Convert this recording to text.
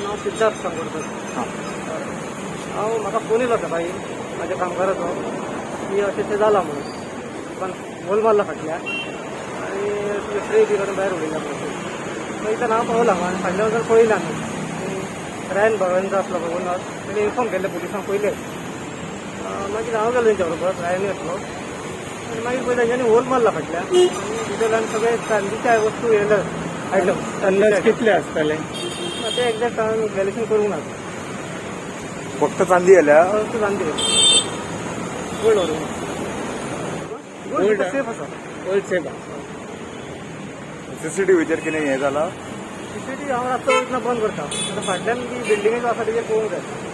नांव सिद्धार्थ सांगोडकर. हांव म्हाका फोन येयलो सकाळी म्हाज्या कामगाराचो की अशें तें जालां म्हणून, पण होल मारला फाटल्यान आनी तुजे ट्रे बी काडून भायर उडयला म्हणून. मागीर इतल्यान हांव पावलां आनी फाटल्यान वचून पळयलें आमी. रायन भगवंत आसलो पळय ओनर, तेणें इन्फॉर्म केल्लें पुलिसांक पयलें. मागीर हांव गेलो तेंच्या बरोबर, रायनूय आसलो. आनी मागीर पळयता तेंच्यांनी होल मारला फाटल्यान आनी भितरल्यान सगळे चांदीचे वस्तू येयले, आयटम. अंदाज कितले आसतले? ते एक्झॅक्ट हांवें वॅल्युएशन करूंक ना. फक्त चांदी आल्या? फक्त चांदी, गोल्ड व्हरूंक, गोल्ड सेफ आसा. Gold safe. सीसीटीव्हीचेर कितें हें जाला? सीसीटीव्ही हांव रातचो वयतना बंद करता. आतां फाटल्यान जी बिल्डिंगेचो आसा तेजेर पळोवंक जाय.